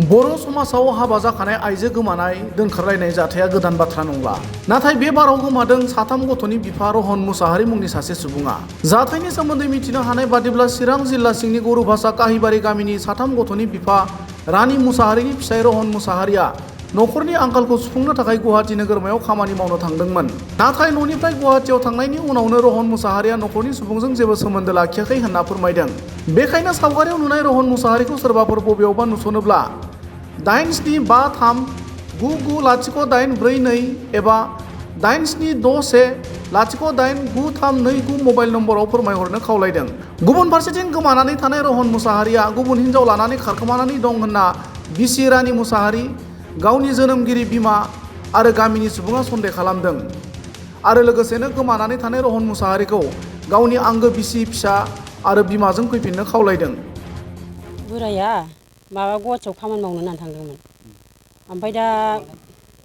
बर' समाजाव हाबा जाखानाय आइजो गोमानाय दोनखारलायनाय जाथाया गोदान बाथ्रा नंला। नाथाय बे बाराव गोमादों साथाम गथ'नि बिफा रहन मुसाहारि मुंनि सासे सुबुङा। जाथायनि सोमोन्दै मिथिनो हानाय बादिब्ला चिरां जिल्ला सिंनि गरुभासा काहिबारि गामिनि साथाम गथ'नि बिफा रानि मुसाहारिनि फिसाय रहन मुसाहारिया न'खरनि आंखालखौ सुफुंनो थाखाय गुवाहाटि नोगोरमायाव खामानि मावनो थांदोंमोन। नाथाय न'निफ्राय गुवाहाटियाव थांनायनि उनावनो रहन मुसाहारिया न'खरनि सुबुंजों जेबो सोमोन्दो लाखियाखै होनना फोरमायदों। बेखायनो सावगारियाव नुनाय रहन मुसाहारिखौ सोरबाफोर बबेयावबा नुसनोब्ला 8753990842 एबा 8761089329 मबाइल नम्बराव फोरमायहरनो खावलायदों। गुबुन फारसेथिं गोमानानै थानाय रहन मुसाहारिया गुबुन हिनजाव लानानै खारखोमानानै दं होनना बिसि रानि मुसाहारि, गावनि जोनोमगिरि बिमा आरो गामिनि सुबुङा सन्देह खालामदों आरो लोगोसेनो गोमानानै थानाय रहन मुसाहारिखौ गावनि आंगो बिसि, फिसा आरो बिमाजों फैफिननो खावलायदों। बोराया माबा गुवाहाटियाव खामानि मावनो होननानै थांदोंमोन। ओमफ्राय दा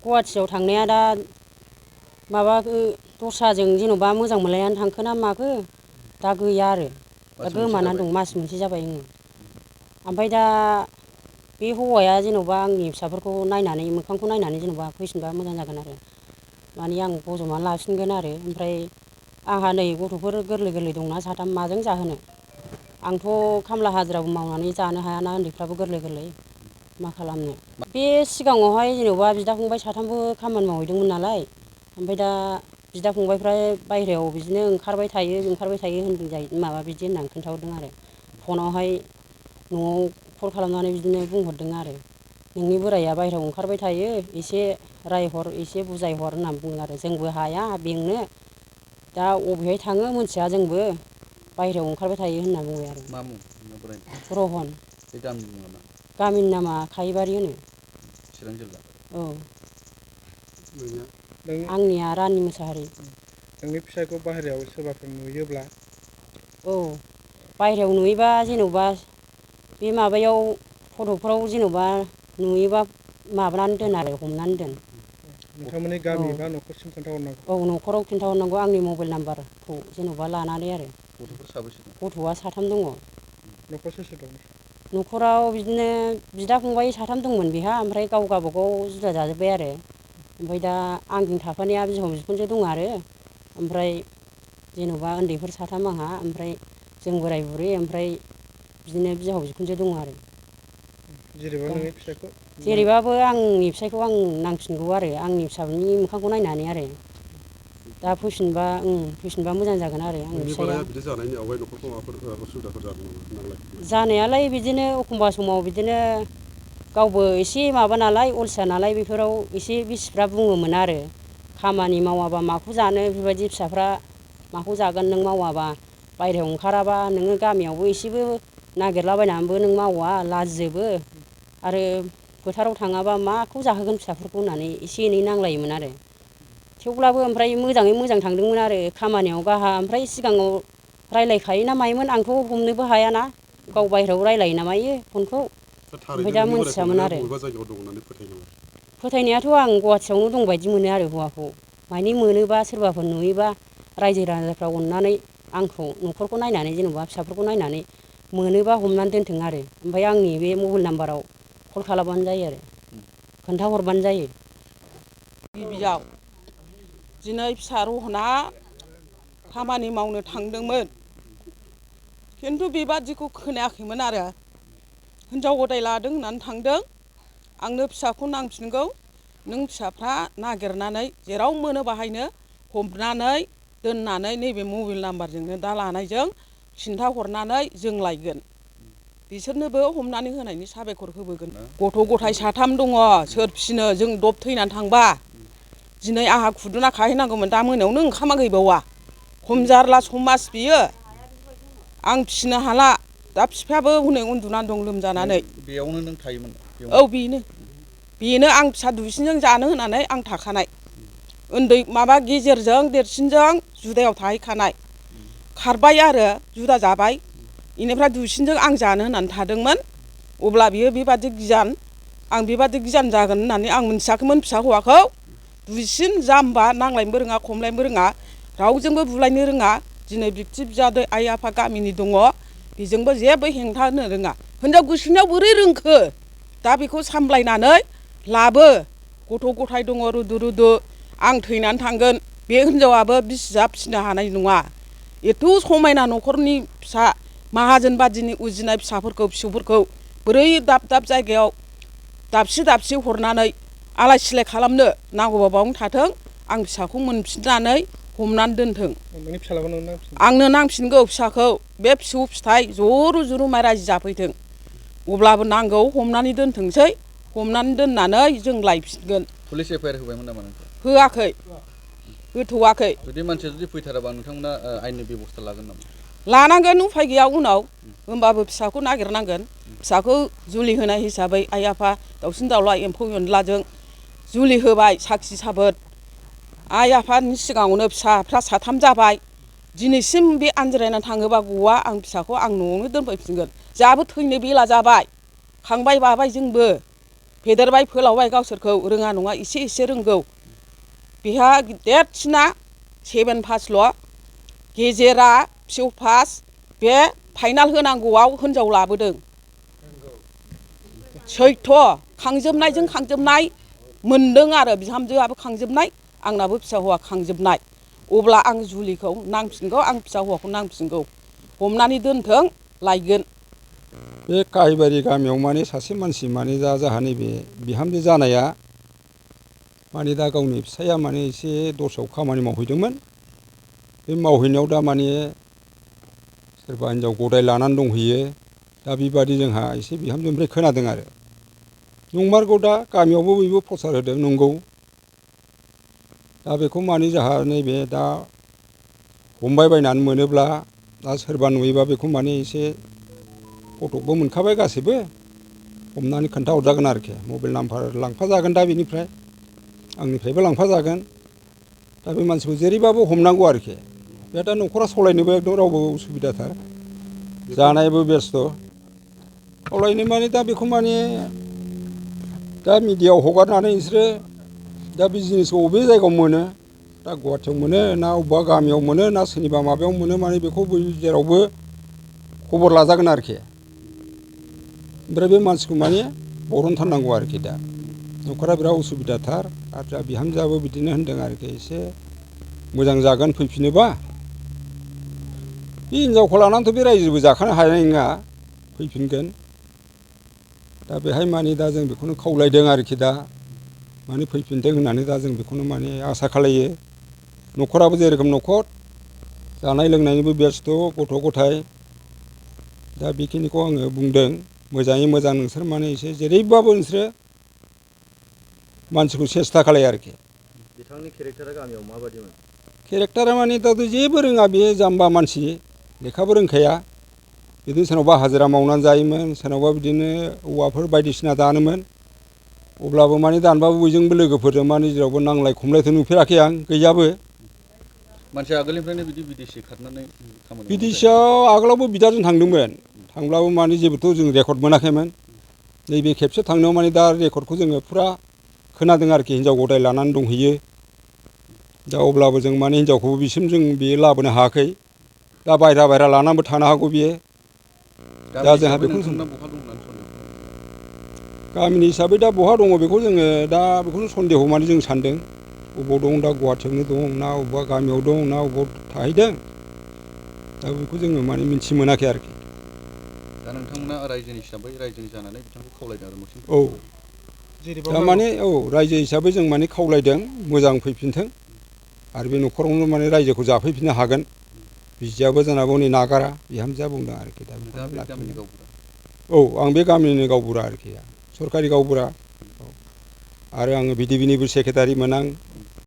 गुवाहाटियाव थांनाया दा माबा दस्राजों जेन'बा मोजां मोनलायनानै थांखो ना माखो दा गैया आरो दा गोमानानै दं। मास मोनसे जाबाय। ओमफ्राय दा बे हौवाया जेन'बा आंनि फिसाफोरखौ नायनानै मोखांखौ नायनानै जेन'बा फैफिनबा मोजां जागोन आरो माने आं बजबनानै लाफिनगोन आरो ओमफ्राय आंहा नै गथ'फोर गोरलै गोरलै दंना साथाम माजों जाहोनो। आंथ' खामला हाजिराबो मावनानै जानो हायाना उन्दैफ्राबो गोरलै गोरलै मा खालामनो। बे सिगाङावहाय जेन'बा बिदा फंबाय साथामबो खामानि मावहैदोंमोन नालाय ओमफ्राय दा बिदा फंबायफ्रा बायहेरायाव बिदिनो ओंखारबाय थायो होनदों जायो माबा बिदि होननानै खोन्थाहरदों आरो फनावहाय न'आव कल खालामनानै बिदिनो बुंहरदों आरो नोंनि बोराया बायहेरायाव ओंखारबाय थायो एसे रायहर एसे बुजायहर होननानै बुङो आरो जोंबो हाया बेंनो दा अबेहाय थाङो मोनथिया जोंबो बायहेरायाव ओंखारबाय थायो होनना बुंबाय आरो। मा मुं रहन। बे गामिनि मुङा मा? गामिनि नामा काहिबारि होनो। चिरां जिल्ला। औ। आंनिया रानि मुसाहारि। नोंनि फिसायखौ बाहेरायाव सोरबाफोर नुयोब्ला औ बायहेरायाव नुयोबा जेन'बा बे माबायाव फट'फ्राव जेन'बा नुयोबा माबानानै दोन आरो हमनानै दोन। नोंथांमोननि गामि बा न'खरसिम खोन्थाहरनांगौ। औ न'खराव खिन्थाहरनांगौ आंनि मबाइल नाम्बारखौ जेन'बा लानानै आरो। गथ'फोर साबैसे दं? गथ'आ साथाम दङ। न'खर सोर सोर दं? न'खराव बिदिनो बिदा फंबाय साथाम दंमोन बेहा ओमफ्राय गाव गावबागाव जुदा जाजोब्बाय आरो ओमफ्राय दा आंजों थाफानाया बिहाव बिखुनजो दं आरो ओमफ्राय जेन'बा उन्दैफोर साथाम आंहा ओमफ्राय जों बोराय बुरै ओमफ्राय बिदिनो बिहाव बिखुनजो दङ आरो। जेरैबा नोंनि फिसायखौ जेरैबाबो आंनि फिसायखौ आं नांफिनगौ आरो आंनि फिसानि मोखांखौ नायनानै आरो दा फैफिनबा मोजां जागोन आरो आंनि फिसाया। बिदि जानायनि आवगाय न'खरखौ माबाफोर उसुबिदाफोर जादों नामा? जानायालाय बिदिनो एखमबा समाव बिदिनो गावबो एसे माबा नालाय अलसिया नालाय बेफोराव एसे बिसिफ्रा बुङोमोन आरो खामानि मावाबा माखौ जानो बेफोरबायदि फिसाफ्रा माखौ जागोन नों मावाबा बायहेरायाव ओंखाराबा नोङो गामियावबो एसेबो नागिरलाबायनानैबो नों मावा लाजियोबो आरो फोथाराव थाङाबा माखौ जाहोगोन फिसाफोरखौ होननानै एसे एनै नांलायोमोन आरो थेवब्लाबो ओमफ्राय मोजाङै मोजां थांदोंमोन आरो खामानियाव गाहा ओमफ्राय सिगाङाव रायलायखायो ना मायोमोन आंथ' हमनोबो हायाना गाव बायहेरायाव रायलायो ना मायो फनखौ ओमफ्राय दा मोनथियामोन आरो फोथायनायाथ' आं गुवाहाटियावनो दं बायदि मोनो आरो हौवाखौ मानि मोनोबा सोरबाफोर नुयोबा रायजो राजाफ्रा अननानै आंखौ न'खरखौ नायनानै जेन'बा फिसाफोरखौ नायनानै मोनोबा हमनानै दोनथों आरो ओमफ्राय आंनि बे मबाइल नाम्बाराव कल खालामबानो जायो आरो खोन्थाहरबानो जायो। गिबियाव दिनै फिसा रहना खामानि मावनो थांदोंमोन खिन्थु बेबादिखौ खोनायाखैमोन आरो हिनजाव गोदाय लादों होननानै थांदों आंनो फिसाखौ नांफिनगौ नों फिसाफ्रा नागिरनानै जेराव मोनो बाहायनो हमनानै दोननानै नैबे मबाइल नाम्बारजोंनो दा लानायजों खिन्थाहरनानै जों लायगोन बिसोरनोबो हमनानै होनायनि साबायखर होबोगोन। गथ' गथाय साथाम दङ सोर फिसिनो जों दब थैनानै थांबा दिनै आंहा खुदुना खाहैनांगौमोन दा मोनायावनो ओंखामा गैबावा खम जारला समाज बियो आं फिसिनो हाला दा बिफायाबो हनै उन्दुनानै दं लोमजानानै। बेयावनो नों थायोमोन? औ बेनो आं फिसा दुइसिनजों जानो होनानै आं थाखानाय उन्दै माबा गेजेरजों देरसिनजों जुदायाव थाहैखानाय खारबाय आरो जुदा जाबाय बेनिफ्राय दुइसिनजों आं जानो होननानै थादोंमोन अब्ला बियो बेबादि गियान आं बेबादि गियान जागोन होननानै आं मोनथियाखैमोन फिसा हौवाखौ दुइसिन जाम्बा नांलायनोबो रोङा खमलायनोबो रोङा रावजोंबो बुलायनो रोङा दिनै बिबथि बियादै आइ आफा गामिनि दङ बेजोंबो जेबो हेंथा होनो रोङा हिनजाव गोसोनायाव बोरै रोंखो दा बेखौ सामलायनानै लाबो गथ' गथाय दङ रुदु रुदु आं थैनानै थांगोन बे हिनजावाबो बिसिया फिसिनो हानाय नङा एथ' समायना न'खरनि फिसा माहाजोन बादिनि उजिनाय फिसौफोरखौ बोरै दाब दाब जायगायाव दाबसे दाबसे हरनानै आलाय सिलाय खालामनो नांगौबा बावनो थाथों आं फिसाखौ मोनफिननानै हमनानै दोनथों नोंनि फिसालाखौ नोंनो नांफिन आंनो नांफिनगौ फिसाखौ बे फिसौ फिथाइ ज' रुजुरुमाय रायजो जाफैथों अब्लाबो नांगौ हमनानै दोनथोंसै हमनानै दोननानै जों लायफिनगोन पुलिस एफआइआर होबायमोन नामा नोंथां? होआखै होथ'वाखै जुदि मानसिया जुदि फैथाराबा नोंथांमोना आयेननि बेब'स्था लागोन नामा? लानांगोन उफाय गैया उनाव होमबाबो फिसाखौ नागिरनांगोन फिसाखौ जुलि होनाय हिसाबै आइ आफा दाउसिन दाउला एम्फौ एनलाजों जुलि होबाय साखि साबोद आइ आफानि सिगाङावनो फिसाफ्रा 3 जाबाय दिनैसिम बे आनज्रायनानै थाङोबा गवा आं फिसाखौ आं न'आवनो दोनफैफिनगोन जोंहाबो थैनो बेला जाबाय खांबाय बाबाय जोंबो फेदेरबाय फोलावबाय गावसोरखौ रोङा नङा एसे एसे रोंगौ बेहा देरसिना 7 पासल' गेजेरा पिअ पास बे फाइनाल होनांगौआव हिनजाव लाबोदों सैथ' खांजोबनायजों खांजोबनाय मोनदों आरो बिहामजोआबो खांजोबनाय आंनाबो फिसा हौवा खांजोबनाय अब्ला आं जुलिखौ नांफिनगौ आं फिसा हौवाखौ नांफिनगौ हमनानै दोनथों लायगोन बे काहिबारि गामियाव माने सासे मानसि माने दा जाहा नैबे बिहामजो जानाया माने दा गावनि फिसाया माने एसे दस्रायाव खामानि मावहैदोंमोन बे मावहैनायाव दा माने सोरबा हिनजाव गदाय लानानै दंहैयो दा बेबादि जोंहा एसे बिहामजोनिफ्राय खोनादों आरो नंमारगौ दा गामियावबो बयबो प्रसार होदों नंगौ दा बेखौ माने जोंहा नैबे दा हमबाय बायनानै मोनोब्ला दा सोरबा नुयोबा बेखौ माने एसे फटकबो मोनखाबाय गासैबो हमनानै खोन्थाहरजागोन आरोखि मबाइल नाम्बार लांफाजागोन दा बेनिफ्राय आंनिफ्रायबो लांफाजागोन दा बे मानसिखौ जेरैबाबो हमनांगौ आरोखि बे दा न'खरा सालायनोबो एकदम रावबो उसुबिदाथार जानायबो बेस्थ' खावलायनो माने दा बेखौ माने दा मिडियायाव हगारनानै बिसोरो दा बे जिनिसखौ बबे जायगायाव मोनो दा गुवाहाटियाव मोनो ना अबेबा गामियाव मोनो ना सोरनिबा माबायाव मोनो माने बेखौ जेरावबो खबर लाजागोन आरोखि ओमफ्राय बे मानसिखौ माने बरनथारनांगौ आरोखि दा न'खरा बिराद उसुबिदाथार आरो दा बिहामजोआबो बिदिनो होनदों आरोखि एसे मोजां जागोन फैफिनोबा बे हिनजावखौ लानानैथ' बे रायजोबो जाखानो हानाय नङा फैफिनगोन दा बेहाय माने दा जों बेखौनो खावलायदों आरोखि दा माने फैफिनदों होननानै दा जों बेखौनो माने आसा खालायो न'खराबो जेरोखोम न'खर जानाय लोंनायनिबो बेस्थ' गथ' गथाय दा बेखिनिखौ आङो बुंदों मोजाङै मोजां नोंसोर माने एसे जेरैबाबो नोंसोरो मानसिखौ सेस्था खालाय आरोखि बिथांनि केरेक्टारा गामियाव माबायदिमोन? केरेक्टारा माने दाथ' जेबो रोङा बेयो जाम्बा मानसि लेखाबो रोंखाया बिदिनो सोरनावबा हाजिरा मावनानै जायोमोन सोरनावबा बिदिनो औवाफोर बायदिसिना दानोमोन अब्लाबो माने दानबाबो बयजोंबो लोगोफोरजों माने जेरावबो नांलाय खमलायथ' नुफेराखै आं गैयाबो मानसिया आगोलनिफ्रायनो बिदि बिदेशि खारनानै खामानि बिदेशआव आगोलावबो बिदाजों थांदोंमोन थांब्लाबो माने जेबोथ' जों रेकर्ड मोनाखैमोन नैबे खेबसे थांनायाव माने दा रेकर्डखौ जोङो फुरा खोनादों आरोखि हिनजाव गदाय लानानै दंहैयो दा अब्लाबो जों माने हिनजावखौबो बिसिम जों बेयो लाबोनो हायाखै दा बायह्रा लानानैबो थानो हागौ बियो दा जोंहा बेखौ गामिनि हिसाबै दा बहा दङ बेखौ जोङो दा बेखौनो सन्देह माने जों सानदों बबाव दं दा गुवाहाटियावनो दं ना अबेबा गामियाव दं ना अबाव थाहैदों दा बेखौ जोङो माने मिथि मोनाखै आरोखि दा नोंथांमोना रायजोनि हिसाबै रायजोनि जानानै बिथांखौ खावलायदों आरो मोनसे औ दा माने औ रायजो हिसाबै जों माने खावलायदों मोजां फैफिनथों आरो बे न'खरावनो माने रायजोखौ जाफैफिननो हागोन बिसियाबो जोंनाबो हनै नागारा बिहामजोआ बुंदों आरोखि दा औ आं बे गामिनिनो गावबुरा आरोखि सरकारि गावबुरा आरो आङो बिडिपिनिबो सेक्रेटारिमोन आं